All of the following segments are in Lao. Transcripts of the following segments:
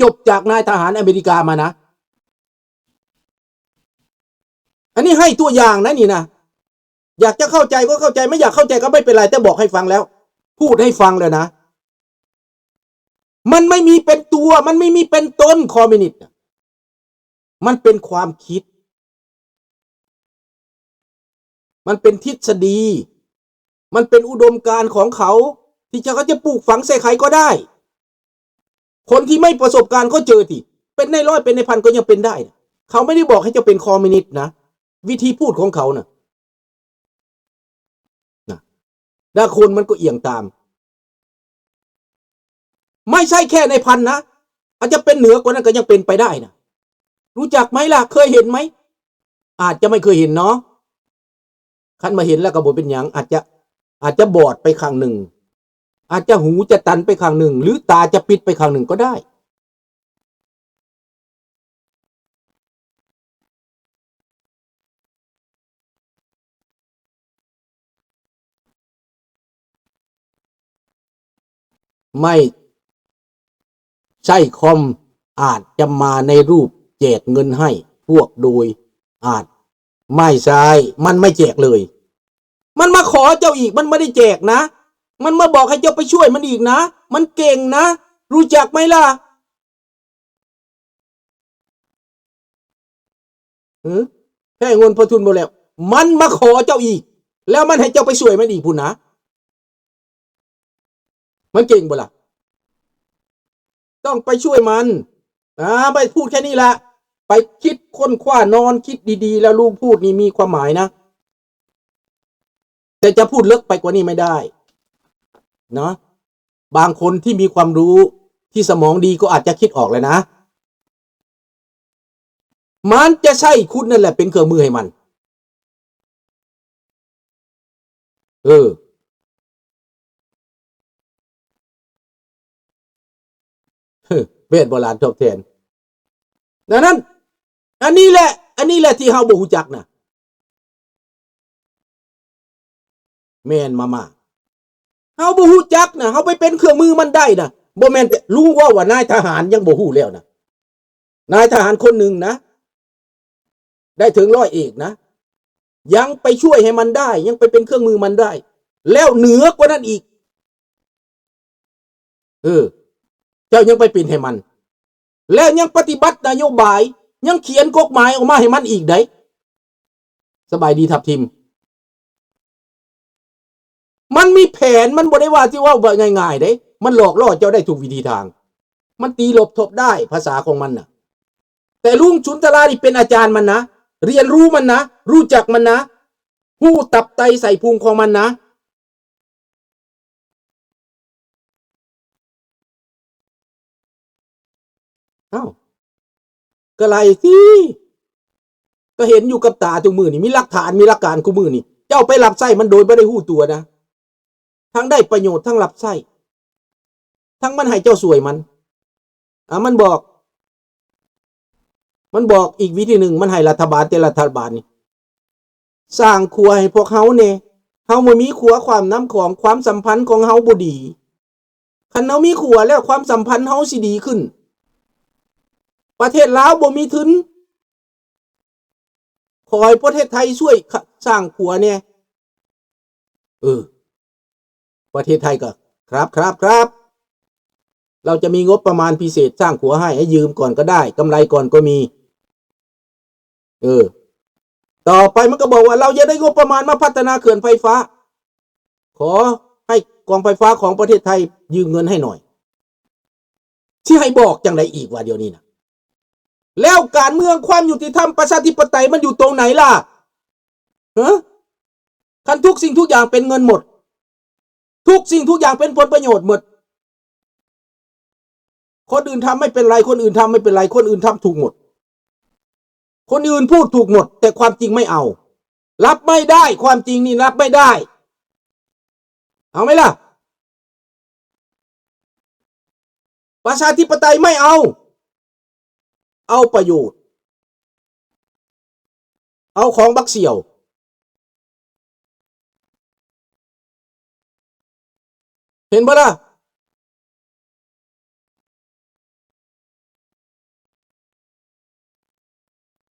ຈົບຈາກນາຍທະຫານອາເມລິກາມານະ. ອັນນີ້ໃຫ້ຕົວຢ່າງນະນີ້ນະ. ຢາກຈະເຂົ້າໃຈກໍເຂົ້າໃຈ, ໄມ່ຢາກເຂົ້າໃຈກໍໄມ່ເປັນໄລ, ແຕ່ບອກໃຫ້ຟັງແລ້ວ, ພູດໃຫ້ຟັງແລ້ວນະ. ມັນໄມ່ມີເປັນຕົວ, ມັນໄມ່ມີເປັນຕົນ, ຄອມມິວນິດນະ. ມັນເປັນຄວາມຄິດ, ມັນເປັນທິດສະດີ, ມັນເປັນອຸດົມການຂອງເຂົາ ທີ່ຈະ ເຂົາຈະປູກຝັງໃສ່ໃຜກໍໄດ້. ຄົນທີ່ໄມ່ປະສົບການກໍເຈີຕິ, ເປັນນາຍຮ້ອຍ ເປັນນາຍພັນກໍຍັງເປັນໄດ້. ເຂົາໄມ່ໄດ້ບອກໃຫ້ເຈົ້າເປັນຄອມມິວນິດນະ, ວິທີພູດຂອງເຂົານະ. ນະ ແລ້ວຄົນມັນກໍອຽງຕາມ. ໄມ່ໃຊ່ແຄ່ນາຍພັນນະ, ອາດຈະເປັນເໜືອກວ່ານັ້ນກໍຍັງເປັນໄປໄດ້ນະ. ຮູ້ຈັກໄໝລະ? ເຄີຍເຫັນໄໝ? ອາດຈະໄມ່ເຄີຍເຫັນເນາະ. ຄັນມາເຫັນແລ້ວກໍບໍ່ເປັນຫຍັງ, ອາດຈະ ອາດຈະບອດໄປຂ້າງໜຶ່ງ, ອາດຈະຫູຈະຕັນໄປຂ້າງໜຶ່ງ ຫຼື ຕາຈະປິດໄປຂ້າງໜຶ່ງກໍໄດ້. ໄມ້ໃຊ້ຄອມອາດຈະມາໃນຮູບແຈກເງິນໃຫ້ພວກໂດຍອາດ. ໄມ້ຊາຍ ມັນໄມ່ແຈກເລີຍ. ມັນມາຂໍເຈົ້າອີກ, ມັນບໍ່ໄດ້ແຈກນະ. ມັນມາບອກໃຫ້ເຈົ້າໄປຊ່ວຍມັນອີກນະ. ມັນເກັ່ງນະ. ຮູ້ຈັກໄໝລະ? ຫື? ແພງເງິນພະທຶນບໍ່ແລ້ວ, ມັນມາຂໍເຈົ້າອີກ, ແລ້ວມັນໃຫ້ເຈົ້າໄປຊ່ວຍມັນອີກພຸ້ນນະ. ມັນເກັ່ງບໍ່ລະ? ຕ້ອງໄປຊ່ວຍມັນ. ອາ ໄປ ພູດແຄ່ນີ້ລະ. ໄປຄິດຄົ້ນຄວ້າ, ນອນຄິດດີໆ ແລ້ວລູກ, ພູດນີ້ມີຄວາມໝາຍນະ. ແຕ່ຈະພູດເລິກໄປກວ່ານີ້ໄມ່ໄດ້ເນາະ. ບາງຄົນທີ່ມີຄວາມຮູ້, ທີ່ສະໝອງດີ ກໍອາດຈະຄິດອອກແລ້ວນະ. ມັນຈະໃຊ້ຄຸນນັ້ນແຫຼະເປັນເຄື່ອງມືໃຫ້ມັນ. ເອີ ແມ່ນບໍ່ຫຼານທອບແທນ? ນັ້ນ ນັ້ນ ອັນນີ້ແຫຼະ ອັນນີ້ແຫຼະທີ່ເຮົາບໍ່ຮູ້ຈັກນະ. ແມ່ນມາມາ ເຮົາບໍ່ຮູ້ຈັກນະ, ເຮົາໄປເປັນເຄື່ອງມືມັນໄດ້ນະ. ບໍ່ແມ່ນແຕ່ລຸງເວົ້າວ່ານາຍທະຫານຍັງບໍ່ຮູ້ແລ້ວນະ. ນາຍທະຫານຄົນໜຶ່ງນະ ໄດ້ເຖິງຮ້ອຍເອກນະ, ຍັງໄປຊ່ວຍໃຫ້ມັນໄດ້, ຍັງໄປເປັນເຄື່ອງມືມັນໄດ້, ແລ້ວເໜືອກວ່ານັ້ນອີກ. ເອີ ເຈົ້າຍັງໄປເປັນໃຫ້ມັນ, ແລ້ວຍັງປະຕິບັດນະໂຍບາຍ, ຍັງຂຽນກົດໝາຍອອກມາໃຫ້ມັນອີກໃດ໋. ສະບາຍດີທັບທິມ. ມັນມີແຜນ, ມັນບໍ່ໄດ້ວ່າຊິເວົ້າແບບງ່າຍໆເດ້. ມັນຫຼອກຫຼໍ້ເຈົ້າໄດ້ທຸກວິທີທາງ, ມັນຕີລົບທົບໄດ້ພາສາຂອງມັນນະ. ແຕ່ລຸງສຸນຕະລານີ້ເປັນອາຈານມັນນະ, ຮຽນຮູ້ມັນນະ, ຮູ້ຈັກມັນນະ, ຮູ້ຕັບໄຕໄສ້ພຸງຂອງມັນນະ. ອ້າວ ກະໄລ່ຕິ ກະເຫັນຢູ່ກັບຕາທຸກມື້ນີ້, ມີຫຼັກຖານ ມີຫຼັກການຄູ່ມື້ນີ້. ເຈົ້າໄປຮັບໃຊ້ມັນໂດຍບໍ່ໄດ້ຮູ້ຕົວນະ, ທັງໄດ້ປະໂຫຍດ ທັງຮັບໃຊ້, ທັງມັນໃຫ້ເຈົ້າຊ່ວຍມັນ. ອາ ມັນບອກ ມັນບອກອີກວິທີໜຶ່ງ, ມັນໃຫ້ລັດຖະບານແຕ່ລັດຖະບານນີ້ ສ້າງຂົວໃຫ້ພວກເຮົາແດ່, ເຮົາບໍ່ມີຂົວຂ້າມນ້ຳຂອງ, ຄວາມສຳພັນຂອງເຮົາບໍ່ດີ. ຄັນເຮົາມີຂົວແລ້ວ ຄວາມສຳພັນເຮົາຊິດີຂຶ້ນ. ປະເທດລາວບໍ່ມີທຶນ, ຂໍໃຫ້ປະເທດໄທຊ່ວຍ ຂະ ສ້າງຂົວແດ່. ເອີ ປະເທດໄທກໍ ຄັບ ຄັບ ຄັບ ເຮົາຈະມີງົບປະມານພິເສດສ້າງຂົວໃຫ້, ໃຫ້ຢືມກ່ອນກໍໄດ້, ກຳໄລກ່ອນກໍມີ. ເອີ ຕໍ່ໄປມັນກໍບອກວ່າ ເຮົາຢາກໄດ້ງົບປະມານມາພັດທະນາເຂື່ອນໄຟຟ້າ, ຂໍໃຫ້ກອງໄຟຟ້າຂອງປະເທດໄທຢືມເງິນໃຫ້ໜ້ອຍ. ຊິໃຫ້ບອກຈັ່ງໃດອີກວະດຽວນີ້ນະ? ແລ້ວການເມືອງ, ຄວາມຍຸຕິທຳ, ປະຊາທິປະໄຕ ມັນຢູ່ຕົງໃດລະ? ຮະ? ຄັນທຸກສິ່ງທຸກຢ່າງເປັນເງິນໝົດ, ທຸກສິ່ງທຸກຢ່າງເປັນຜົນປະໂຫຍດໝົດ, ຄົນອື່ນທຳໄມ່ເປັນໄລ, ຄົນອື່ນທຳໄມ່ເປັນໄລ, ຄົນອື່ນທຳຖືກໝົດ, ຄົນອື່ນພູດຖືກໝົດ, ແຕ່ຄວາມຈິງໄມ່ເອົາ. ຮັບໄມ່ໄດ້, ຄວາມຈິງນີ້ຮັບໄມ່ໄດ້. ເອົາໄໝລະ? ປະຊາທິປະໄຕໄມ່ເອົາ, ເອົາປະໂຫຍດ, ເອົາຂອງບັກສ່ຽວ. ເຫັນບໍ່ລະ?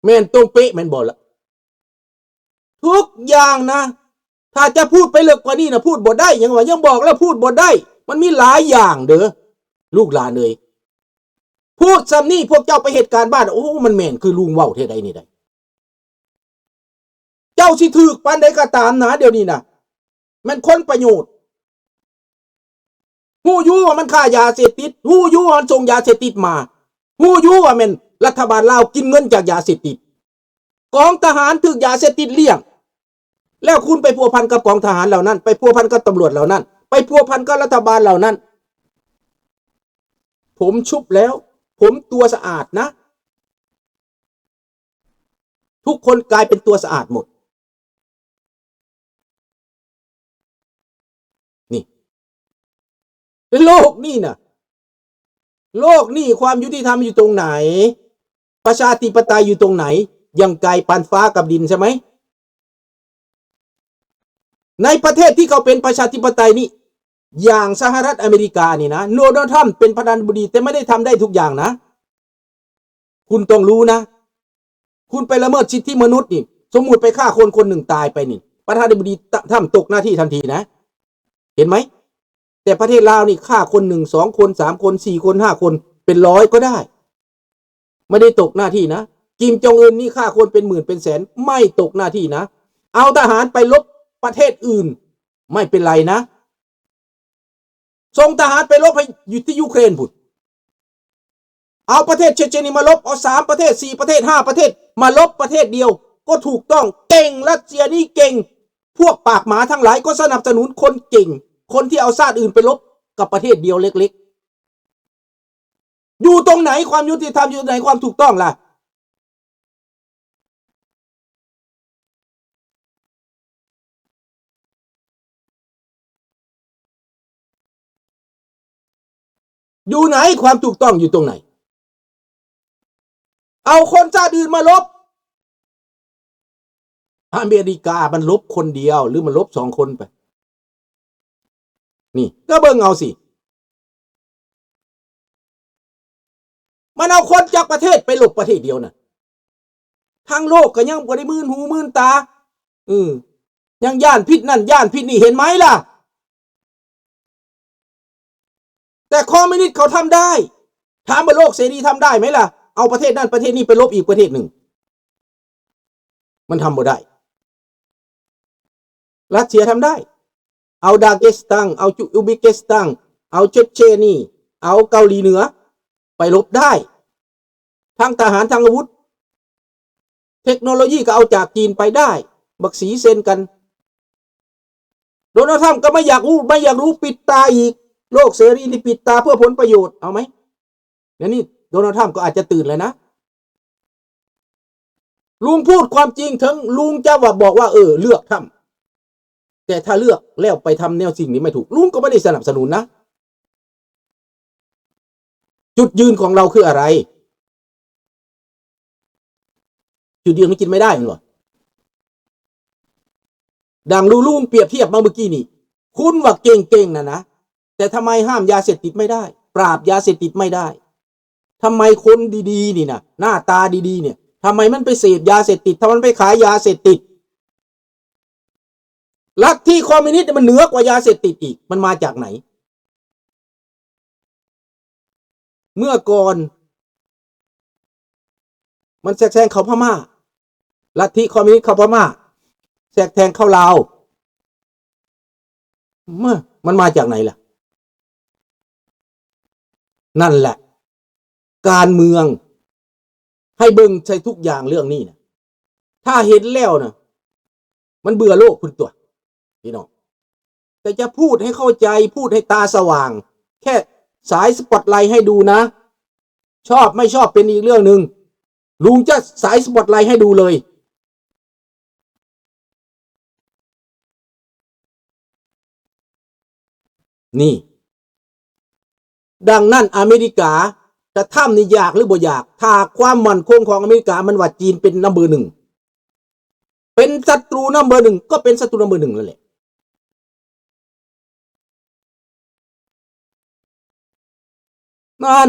ແມ່ນຕົງເປະແມ່ນບໍ່ລະ? ທຸກຢ່າງນະ ຖ້າຈະພູດໄປເລິກກວ່ານີ້ນະ ພູດບໍ່ໄດ້. ຍັງວ່າ ຍັງບອກແລ້ວພູດບໍ່ໄດ້. ມັນມີຫຼາຍຢ່າງເດີ ລູກຫຼານເອີຍ. ພູດສ່ຳນີ້ ພວກເຈົ້າໄປເຮັດການບ້ານ ໂອ້ ມັນແມ່ນຄືລຸງເວົ້າແທ້ໃດນີ້ໃດ. ເຈົ້າຊິຖືກປານໃດກໍຕາມນະ ດຽວນີ້ນະ ແມ່ນຄົນປະໂຫຍດ. ຮູ້ຢູ່ວ່າມັນຄ້າຢາເສບຕິດ, ຮູ້ຢູ່ວ່າມັນສົ່ງຢາເສບຕິດມາ, ຮູ້ຢູ່ວ່າແມ່ນລັດຖະບານລາວກິນເງິນຈາກຢາເສບຕິດ, ກອງທະຫານຖືກຢາເສບຕິດລ້ຽງ, ແລ້ວຄຸນໄປພົວພັນກັບກອງທະຫານເຫຼົ່ານັ້ນ, ໄປພົວພັນກັບຕຳຫຼວດເຫຼົ່ານັ້ນ, ໄປພົວພັນກັບລັດຖະບານເຫຼົ່ານັ້ນ. ຜົມຊຸບແລ້ວ, ຜົມຕົວສະອາດນະ. ທຸກຄົນກາຍເປັນຕົວສະອາດໝົດ. ນີ້ ໂລກນີ້ນະ ໂລກນີ້ຄວາມຍຸຕິທຳຢູ່ຕົງໃນ? ປະຊາທິປະໄຕຢູ່ຕົງໃນ? ຍັງໄກປານຟ້າກັບດິນໃຊ່ໄໝ? ໃນປະເທດທີ່ເຂົາເປັນປະຊາທິປະໄຕນີ້ ຢ່າງສະຫະລັດອາເມລິການີ້ນະ ໂດນັລທຣຳເປັນປະທານາທິບໍດີ ແຕ່ບໍ່ໄດ້ທຳໄດ້ທຸກຢ່າງນະ. ຄຸນຕ້ອງຮູ້ນະ ຄຸນໄປລະເມີດສິດທິມະນຸດນີ້ ສົມມຸດໄປຂ້າຄົນຄົນໜຶ່ງຕາຍໄປນີ້ ປະທານາທິບໍດີ ທ- ທຳຕົກໜ້າທີ່ທັນທີນະ ເຫັນໄໝ? ແຕ່ປະເທດລາວນີ້ຂ້າຄົນໜຶ່ງ ສອງຄົນ ສາມຄົນ ສີ່ຄົນ ຫ້າຄົນ ເປັນຮ້ອຍກໍໄດ້ ບໍ່ໄດ້ຕົກໜ້າທີ່ນະ. ກິມຈອງອຶນນີ້ຂ້າຄົນເປັນໝື່ນເປັນແສນ ໄມ່ຕົກໜ້າທີ່ນະ. ເອົາທະຫານໄປລົບປະເທດອື່ນ ໄມ່ເປັນໄລນະ. ສົ່ງທະຫານໄປລົບໃຫ້ຢູ່ທີ່ຢູເຄຣນພຸ້ນ. ເອົາປະເທດເຊັດເຊຍນີ້ມາລົບ, ເອົາສາມປະເທດ ສີ່ປະເທດ ຫ້າປະເທດ ມາລົບປະເທດດຽວ ກໍຖືກຕ້ອງ. ເກັ່ງ, ຣັດເຊຍນີ້ເກັ່ງ. ພວກປາກໝາທັງຫຼາຍກໍສະໜັບສະໜູນຄົນເກັ່ງ, ຄົນທີ່ເອົາຊາດອື່ນໄປລົບກັບປະເທດດຽວເລັກໆ. ຢູ່ຕົງໃນຄວາມຍຸຕິທຳ? ຢູ່ໃນຄວາມຖືກຕ້ອງລະ? ຢູ່ໃນຄວາມຖືກຕ້ອງຢູ່ຕົງໃນ? ເອົາຄົນຊາດອື່ນມາລົບ. ອາເມລິກາມັນລົບຄົນດຽວ ຫຼືມັນລົບສອງຄົນໄປ? ນີ້ ກໍເບິ່ງເອົາຊິ. ມັນເອົາຄົນຈັກປະເທດໄປລົບປະເທດດຽວນະ. ທັງໂລກກໍຍັງບໍ່ໄດ້ມື່ນຫູມື່ນຕາ. ເອີ ຍັງຢ້ານຜິດນັ້ນຢ້ານຜິດນີ້ ເຫັນໄໝລະ? ແຕ່ຄອມມິວນິດເຂົາທຳໄດ້. ຖາມວ່າໂລກເສລີທຳໄດ້ໄໝລະ? ເອົາປະເທດນັ້ນປະເທດນີ້ໄປລົບອີກປະເທດໜຶ່ງ. ມັນທຳບໍ່ໄດ້. ຣັດເຊຍທຳໄດ້. ເອົາດາເກສຕັນ, ເອົາອຸເບກິສຕັນ, ເອົາເຈັດເຊນີ, ເອົາເກົາຫຼີເໜືອ ໄປລົບໄດ້. ທັງທະຫານ, ທັງອາວຸດ, ເທັກໂນໂລຢີກໍເອົາຈາກຈີນໄປໄດ້. ບັກສີເຊັນກັນ. ໂດນັລທຣຳກໍບໍ່ຢາກຮູ້, ບໍ່ຢາກຮູ້, ປິດຕາອີກ. ໂລກເສລີນີ້ປິດຕາເພື່ອຜົນປະໂຫຍດ. ເອົາໄໝ? ດຽວນີ້ໂດນັລທຣຳກໍອາດຈະຕື່ນແລ້ວນະ. ລຸງພູດຄວາມຈິງ ເຖິງລຸງຈະວ່າ ບອກວ່າ ເອີ ເລືອກທຣຳ, ແຕ່ຖ້າເລືອກແລ້ວໄປທຳແນວສິ່ງນີ້ໄມ່ຖືກ, ລຸງກໍບໍ່ໄດ້ສະໜັບສະໜູນນະ. ຈຸດຢືນຂອງເຮົາຄືອະໄລ? ຈຸດຢືນມັນກິນໄມ່ໄດ້ແມ່ນບໍ່? ດັ່ງລຸງ ລຸງປຽບທຽບມາເມື່ອກີ້ນີ້, ຄຸນວ່າເກັ່ງໆ ນັ້ນນະ, ແຕ່ທຳໄມຫ້າມຢາເສບຕິດໄມ່ໄດ້? ປາບຢາເສບຕິດໄມ່ໄດ້? ທຳໄມຄົນດີໆ ນີ້ນະ, ໜ້າຕາດີໆ ນີ້, ທຳໄມມັນໄປເສບຢາເສບຕິດ? ທຳໄມມັນໄປຂາຍຢາເສບຕິດ? ລັດທິຄອມມິວນິດມັນເໜືອກວ່າຢາເສບຕິດອີກ. ມັນມາຈາກໃນ? ເມື່ອກ່ອນມັນແຊກແຊງເຂົ້າພະມ້າ, ລັດທິຄອມມິວນິດເຂົ້າພະມ້າ, ແຊກແຊງເຂົ້າລາວ. ມາ, ມັນມາຈາກໃນລະ? ນັ້ນແຫຼະ ການເມືອງ ໃຫ້ເບິ່ງໃສ່ທຸກຢ່າງເລື່ອງນີ້ນະ. ຖ້າເຫັນແລ້ວນະ ມັນເບື່ອໂລກພຸ້ນຕົວະ ພີ່ນ້ອງ. ແຕ່ຈະພູດໃຫ້ເຂົ້າໃຈ, ພູດໃຫ້ຕາສະຫວ່າງ, ແຄ່ສາຍສະປອດໄລໃຫ້ດູນະ. ຊອບໄມ່ຊອບເປັນອີກເລື່ອງໜຶ່ງ. ລຸງຈະສາຍສະປອດໄລໃຫ້ດູເລີຍ. ນີ້. ດັ່ງນັ້ນອາເມລິກາ ກະທຳນີ້ຢາກຫຼືບໍ່ຢາກ, ຖ້າຄວາມໝັ້ນຄົງຂອງອາເມລິກາ ມັນວ່າຈີນເປັນນຳເບີໜຶ່ງ, ເປັນສັດຕູນຳເບີໜຶ່ງ, ກໍເປັນສັດຕູນຳເບີໜຶ່ງນັ້ນແຫຼະ. ນັ້ນ.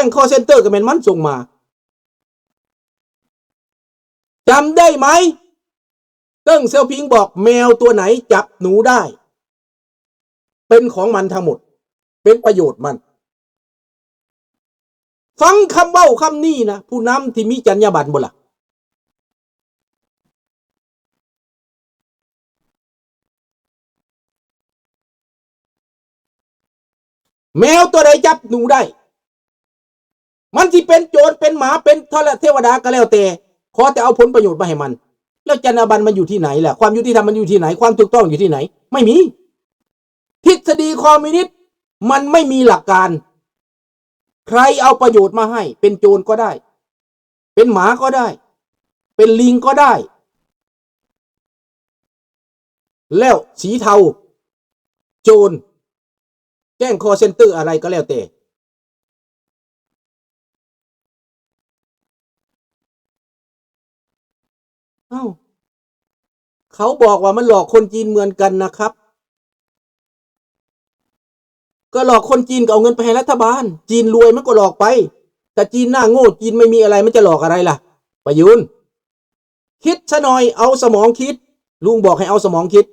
ง call center ກໍແມ່ນມັນສົ່ງມາ. ຈຳได้ไหม? เติ้งเสี่ยวผิงบอก แมวตัวไหนจับหนูได้ เป็นของมันทั้งหมด เป็นประโยชน์มัน. ฟังคำเว้าคำนี้นะ ผู้นำที่มีจรรยาบรรณบ่ล่ะ? แมวตัวใดจับหนูได้ มันสิเป็นโจร เป็นหมา เป็นทรเทวดาก็แล้วแต่ ขอแต่เอาผลประโยชน์มาให้มัน แล้วจรรยาบรรณมันอยู่ที่ไหนล่ะ? ความยุติธรรมมันอยู่ที่ไหน? ความถูกต้องอยู่ที่ไหน? ไม่มี ทฤษฎีคอมมิวนิสต์มันไม่มีหลักการ ใครเอาประโยชน์มาให้ เป็นโจรก็ได้ เป็นหมาก็ได้ เป็นลิงก็ได้ แล้วสีเทา โจร แก๊ง call center อะไรก็แล้วแต่ เอ้า เขาบอกว่ามันหลอกคนจีนเหมือนกันนะครับ ก็หลอกคนจีนก็เอาเงินไปให้รัฐบาล จีนรวยมันก็หลอกไป แต่จีนหน้าโง่ จีนไม่มีอะไร มันจะหลอกอะไรล่ะ ประยุทธ์ คิดซะหน่อย เอาสมองคิด ลุงบอกให้เอาสมองคิด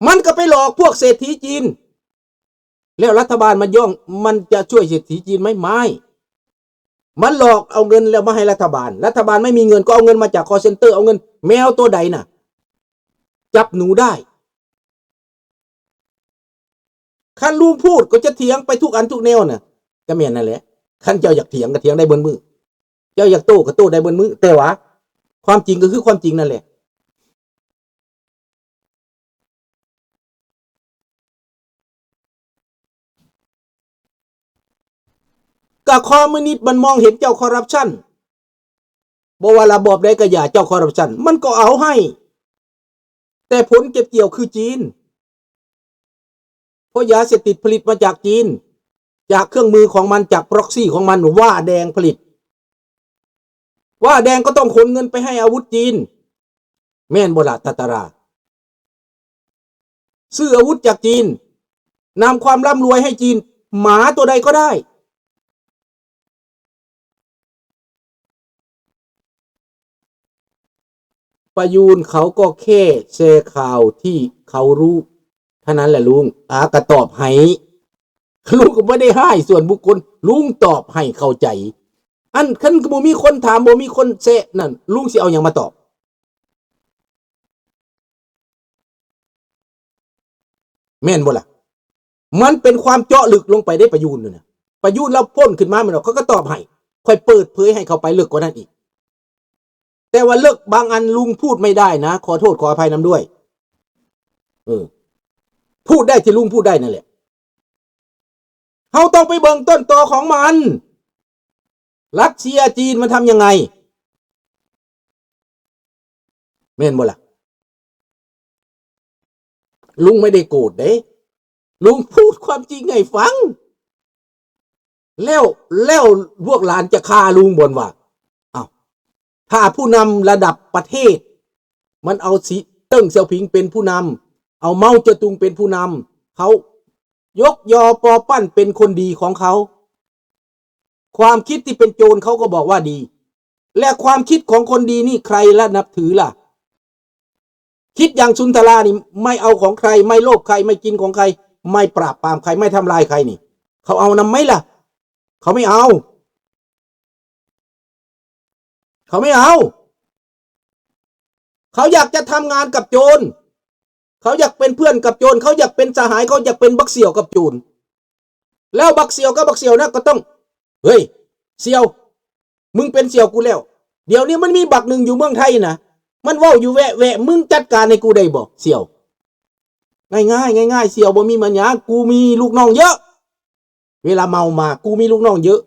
มันก็ไปหลอกพวกเศรษฐีจีน แล้วรัฐบาลมันย่อง มันจะช่วยเศรษฐีจีนไหม? ไม่ มันหลอกเอาเงินแล้วมาให้รัฐบาล รัฐบาลไม่มีเงินก็เอาเงินมาจาก call center เอาเงิน แมวตัวใดน่ะ จับหนูได้ คันลุงพูดก็จะเถียงไปทุกอันทุกแนวน่ะ ก็แม่นนั่นแหละ คันเจ้าอยากเถียงก็เถียงได้เบิดมื้อ เจ้าอยากโต้ก็โต้ได้เบิดมื้อ แต่ว่าความจริงก็คือความจริงนั่นแหละ ก็คอมมิวนิสต์มันมองเห็นเจ้าคอร์รัปชัน บ่ว่าระบอบใดก็อย่า เจ้าคอร์รัปชันมันก็เอาให้ แต่ผลเก็บเกี่ยวคือจีน เพราะยาเสพติดผลิตมาจากจีน จากเครื่องมือของมัน จาก proxy ของมัน ว้าแดงผลิต ว้าแดงก็ต้องขนเงินไปให้อาวุธจีน แม่นบ่ล่ะ ทัตตารา ซื้ออาวุธจากจีน นำความร่ำรวยให้จีน หมาตัวใดก็ได้ ประยูรเขาก็แค่แชร์ข่าวที่เขารู้เท่านั้นแหละลุง อาก็ตอบให้ ลุงก็บ่ได้ฮ้ายส่วนบุคคล ลุงตอบให้เข้าใจ อันคันก็บ่มีคนถาม บ่มีคนแซะนั่น ลุงสิเอาหยังมาตอบ แม่นบ่ล่ะ มันเป็นความเจาะลึกลงไปเด้ ประยูรนั่นน่ะ ประยูรลาวพ่นขึ้นมาแม่นบ่ ข้อยก็ตอบให้ ข้อยเปิดเผยให้เข้าไปลึกกว่านั้นอีก แต่ว่าลึกบางอันลุงพูดไม่ได้นะ ขอโทษขออภัยนำด้วย เออ พูดได้ที่ลุงพูดได้นั่นแหละ เฮาต้องไปเบิ่งต้นตอของมัน รัสเซีย จีน มันทำยังไง แม่นบ่ล่ะ ลุงไม่ได้โกรธเด้ ลุงพูดความจริงให้ฟัง แล้ว แล้วพวกหลานจะฆ่าลุงบ่นว่า อ้าว ถ้าผู้นำระดับประเทศ มันเอาสี เติ้งเสี่ยวผิงเป็นผู้นำ เอาเหมาเจ๋อตุงเป็นผู้นำ เขายกยอปอปั้นเป็นคนดีของเขา ความคิดที่เป็นโจรเขาก็บอกว่าดี และความคิดของคนดีนี่ใครละนับถือล่ะ คิดอย่างสุนทรานี่ ไม่เอาของใคร ไม่โลภใคร ไม่กินของใคร ไม่ปราบปรามใคร ไม่ทำลายใครนี่ เขาเอานำไหมล่ะ เขาไม่เอา เขาไม่เอา เขาอยากจะทำงานกับโจร เขาอยากเป็นเพื่อนกับโจร เขาอยากเป็นสหาย เขาอยากเป็นบักเสี่ยวกับโจร แล้วบักเสี่ยวกับบักเสี่ยวนะก็ต้อง เฮ้ย เสี่ยว มึงเป็นเสี่ยวกูแล้ว เดี๋ยวนี้มันมีบักหนึ่งอยู่เมืองไทยนะ มันเว้าอยู่แวะๆ มึงจัดการให้กูได้บ่ เสี่ยว ง่ายๆ ง่ายๆ เสี่ยวบ่มีปัญหา กูมีลูกน้องเยอะ เวลาเมามา กูมีลูกน้องเยอะ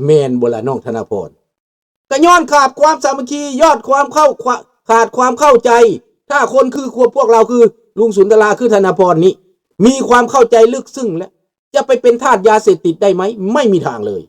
แม่นบ่ล่ะน้องธนพร ก็ย้อนขาดความสามัคคี ยอดความเข้า ขวา- ขาดความเข้าใจ ถ้าคนคือ พวกเราคือลุงสุนทรา คือธนพรนี้ มีความเข้าใจลึกซึ้งแล้ว จะไปเป็นทาสยาเสพติดได้ไหม ไม่มีทางเลย